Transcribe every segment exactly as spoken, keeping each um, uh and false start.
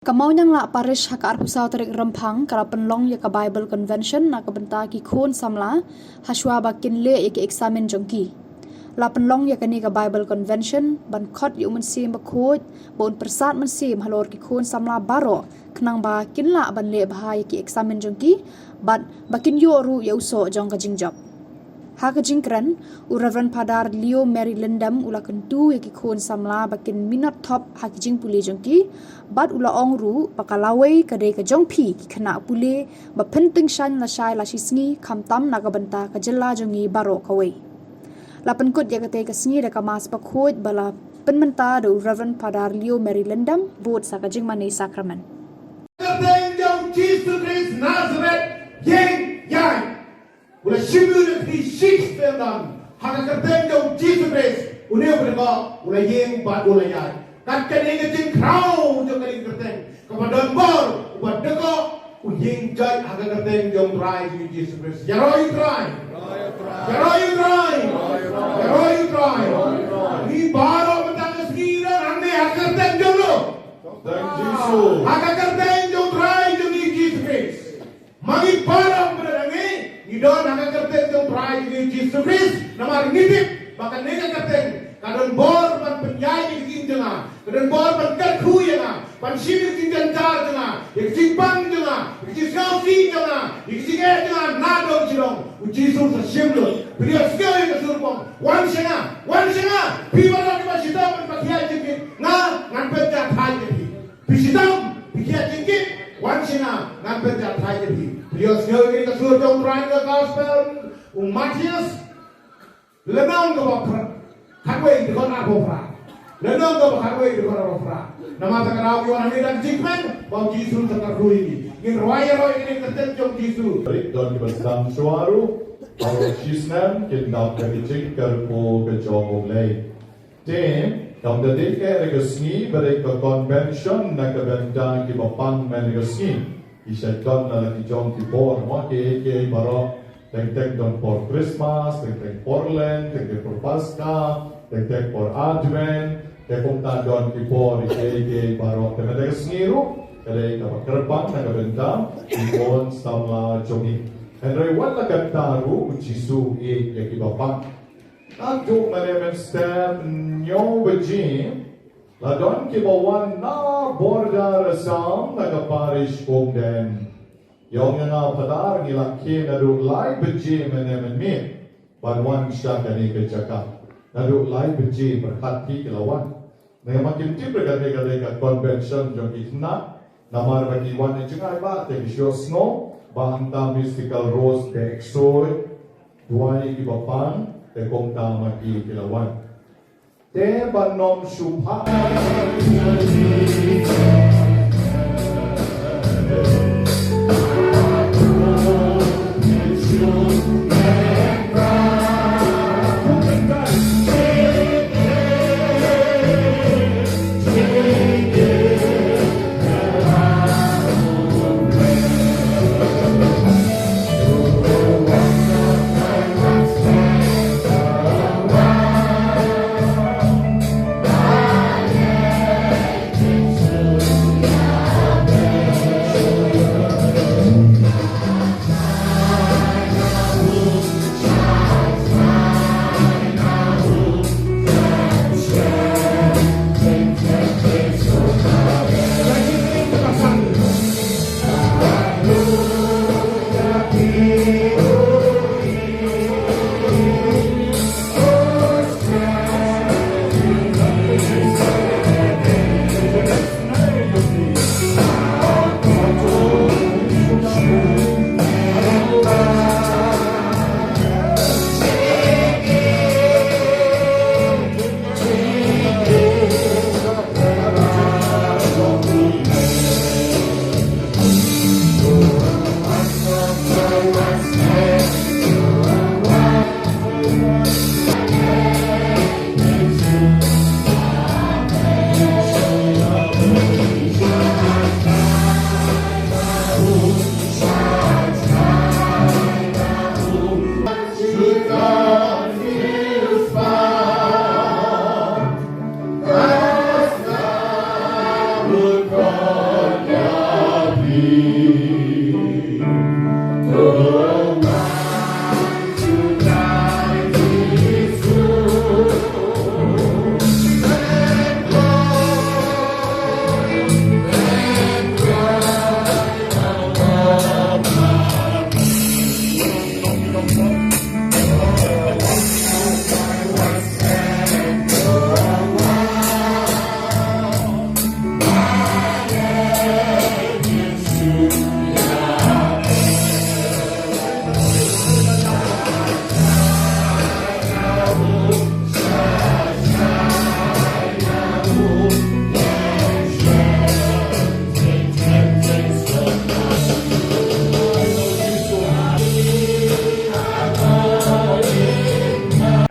Ka Mawnianglah Parish ha ka arphew saw tarik Rymphang ka la pynlong ïa ka Bible Convention na ka bynta ki khun samla, ha shuwa ba kin leh ïa ki eksamin jong ki. La pynlong ïa kane ka Bible Convention ban khot ïa u Mynsiem Bakhuid ba un pyrsad mynsiem halor ki khun samla baroh, khnang ba kin lah ban leh bha ïa ki eksamin jong ki, bad ba kin ïoh ruh ïa u soh jong ka jingjop. Ha ka jingkren, u Reverend Father Leo Mary Lyndam u la kyntu ïa ki khun samla ba kin minot thop ha ki jingpule jong ki, bad u la ong ruh ba ka lawei ka dei ka jong phi ki khynnah pule ba pyntyngshaiñ lashai lashisngi, khamtam na ka bynta ka jylla jong ngi baroh kawei. La pynkut ïa katei ka sngi da ka Mass Bakhuid ba la pynmynta da u Reverend Father Leo Mary Lyndam, bud sa ka jingmane sakramen. Kyrteng jong Jisu Khrist Nazareth, ïeng ïaid. U la shim lut ïa phi shi spel dang ha ka kyrteng jong Jisu Khrist. Une u kyrteng u la ïeng bad u la ïaid. Kat kane ka jingkhraw jong kane ka kyrteng, kaba don bor, uba dei ko u ïeng jait ha ka kyrteng jong Trai jong ngi Jisu Khrist. Ïaroh ïa u Trai. Ïaroh ïa u Trai. Ïaroh ïa u Trai. Ngi baroh mynta ka sngi ngi don hangne ha ka kyrteng jong u. Kyrteng Jisu. Ha ka kyrteng jong Trai jong ngi Jisu Khrist. Ma ngi baroh mynta ngi, ngi don ha ka kyrteng jong Trai jong ngi Jisu Khrist. Namar ngi tip ba kane ka kyrteng ka don bor ban pynïaid ïa ka jingim jong nga, ka don bor ban kyrkhu ïa nga, ban shim ïa ka jingjynjar jong nga, ïa ka jingpang jong nga, ïa ka jingsngewsih jong nga, ïa ka jingeh jong nga, na dong shi dong. U Jisu sa shim lut. Phi ïohsngew ïa ka sur bong. Wan sha nga, wan sha nga. Phi baroh kiba shitom bad kiba khiah jingkit, nga ngan pynjah thait ïa phi. Phi shitom, phi khiah jingkit, wan sha nga, ngan pynjah thait ïa phi. Phi ïohsngew ïa ka sur jong u Trai ha ka gospel u Mathaios. Lynnong kaba phra, khatwei dkhot arphew phra. Lynnong kaba khatwei dkhot arphew phra. Namar kata ka daw ngi wan hangne da ka jingkmen ba u Jisu u sa kyrkhu ïa ngi. Ngin rwai ïaroh ïa kane ka kyrteng jong u Jisu. Rit don kiba sdang shuwa ruh, baroh shisnem kin dap da ka jingkyrkhu ka jong U Blei. Te, kam da dei ka, ka sngi ba dei ka convention na ka bynta kiba pang mynta ka sngi. Ki shait don la ki jong ki bor, mo, kiei kiei baroh. Teng teng don por Christmas, teng teng por Lent, teng teng por Paska, teng teng por Advent. Te kumta don ki bor kiei kiei baroh. Te mynta ka sngi ruh ka dei kaba kyrpang na ka bynta ki khun samla jong ngi. Hynrei wat la katta ruh u Jisu u ïeit ïa kiba pang. Naduh mynne mynstep hynñiew baje la don kiba wan na border Assam na ka parish Umden. Ïa ong ïa nga, Phadar, ngi la khie naduh lai baje mynne mynmiet ban wan sha kane ka jaka. Naduh lai baje pyrkhat phi ki la wan. Namar kim tip re kane ka dei ka convention jong ki khynnah. Namar ba ki wan ha jngai ba te ki shu sngew ba hangta Mystical Rose te exoy duwai kiba pang, te kumta ma ki ki la wan. Te ban ym shu phah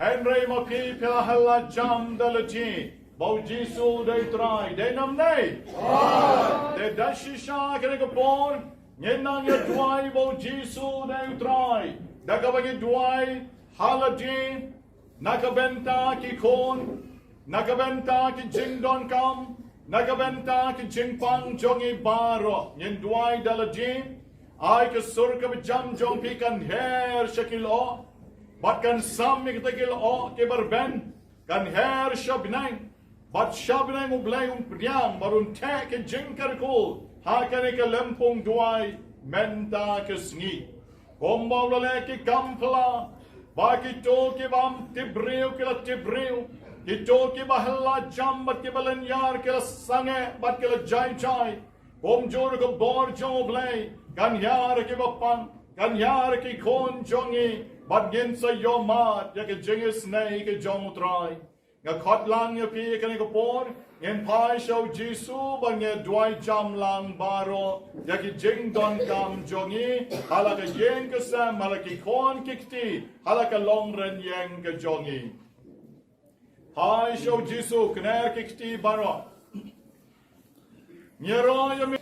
Hynrei ma phi phi la hap la jam da lade ba u Jisu u dei u Trai, dei ne ym dei? Te da shisha kane ka por ngin nang ïa duwai ba u Jisu u dei u Trai da kaba ngi duwai ha lade, na ka bynta ki khun, na ka bynta ki jingdonkam, na ka bynta ki jingpang jong ngi baroh. Ngin duwai da lade. Ai ka sur kaba jam jong phi kan her sha ki lyoh bad kan sam ïa kita ki lyoh kiba rben, kan her sha bneng bad sha bneng U Blei un pdiang bad un theh ki jingkyrkhu ha kane ka lympung duwai mynta ka sngi. Kumba u la leh ki kam phylla, ba kito ki bym tip briew ki la tip briew, kito ki ba hap la jam bad ki ba lynñiar ki la sangeh bad ki la jai jai. Kumjuh ruh ka bor jong U Blei kan hiar ki ba pang, kan hiar ki khun jong ngi, bad ngin sa ïohmad ïa ka jingisynei ka jong U Trai. Nga khot lang ïa phi kane ka por, ngin phai sha u Jisu bad ngin duwai jam lang baroh ïa ki jingdonkam jong ngi, ha la ka ïing ka sem, ha la ki khun ki kti, ha la ka longrynieng ka jong ngi. Phai sha u Jisu, kner ki kti baroh. Ngi ïaroh ïa me.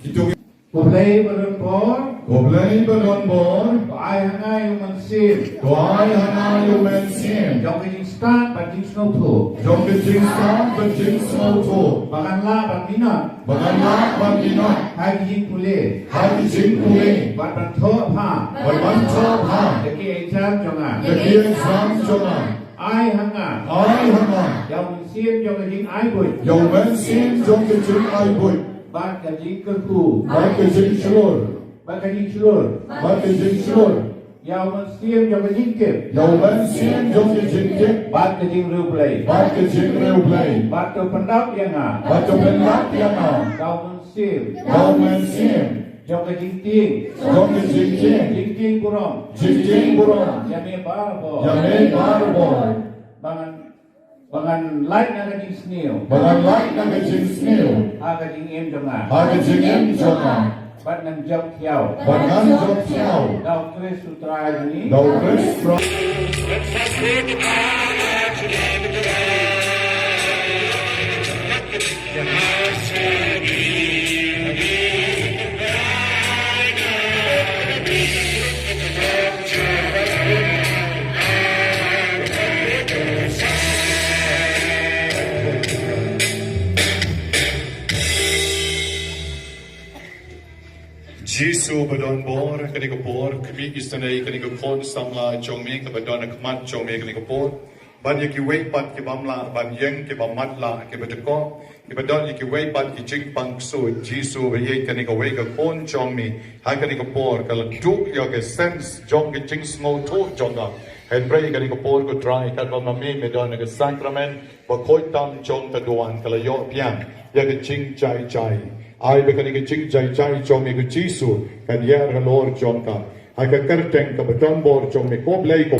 Kito ki Ko Blei ba don bor. Ko Blei ba don bor. Ko ai ha nga ïa u Mynsiem. Ko ai ha nga ïa u Mynsiem. Jong ka jingstad bad jingsngewthuh. Jong ka jingstad bad jingsngewthuh. Ba ngan lah ban minot. Ba ngan lah ban minot. Ha ka jingpule. Ha ka jingpule. Bad ban thoh bha. Bad ban thoh bha. Ïa ki exam jong nga. Ïa ki exam jong nga. Ai ha nga. Ai ha nga. Ïa u Mynsiem jong ka jingai buit. Ïa u Mynsiem jong ka jingai buit. Bad ka jingkyrkhu. Bad ka jingshlur. Bad ka jingshlur. Bad ka jingshlur. Ïa u Mynsiem jong ka jingtip. Ïa u Mynsiem jong ka jingtip. Bad ka jingriewblei. Bad ka jingriewblei. Bad to pyndap ïa nga. Bad to pyndap ïa nga. Da u Mynsiem. Da u Mynsiem. Jong ka jingtieng. Jong ka jingtieng. Jingtieng burom. Jingtieng burom. Ïa me barabor. Ïa me barabor. Ba ngan, ba ngan lait na ka jingsniew. Ba ngan lait na ka jingsniew. Ha ka jingim jong nga. Ha ka jingim jong nga. Bad ngan jop thiaw. Bad ngan jop thiaw. Da u Khrist u Trai jong ngi. Da u Khrist u Trai. Jisu ba don bor, kane ka por, khmih isynei kane ka khun samla jong me, kaba don ha khmat jong me kane ka por. Ban ïa kiwei pat ki bym lah ban ïeng, ki bym matlah, ki ba dkoh, ki ba don ïa kiwei pat ki jingpang ksuid, Jisu ba ïeit kane kawei ka khun jong me, ha kane ka por, ka la duh ïa ka sense jong ka jingsngewthuh jong ka. Hynrei kane ka por ko Trai, katba ma me me don ha ka sakramen, ba khuid tam jong ka duwan, ka la ïoh biang ïa ka jingjai jai. Ai ba kane ka jingjai jai jong me ko Jisu, kan ïar halor jong ka. Ha ka kyrteng kaba don bor jong me ko Blei ko.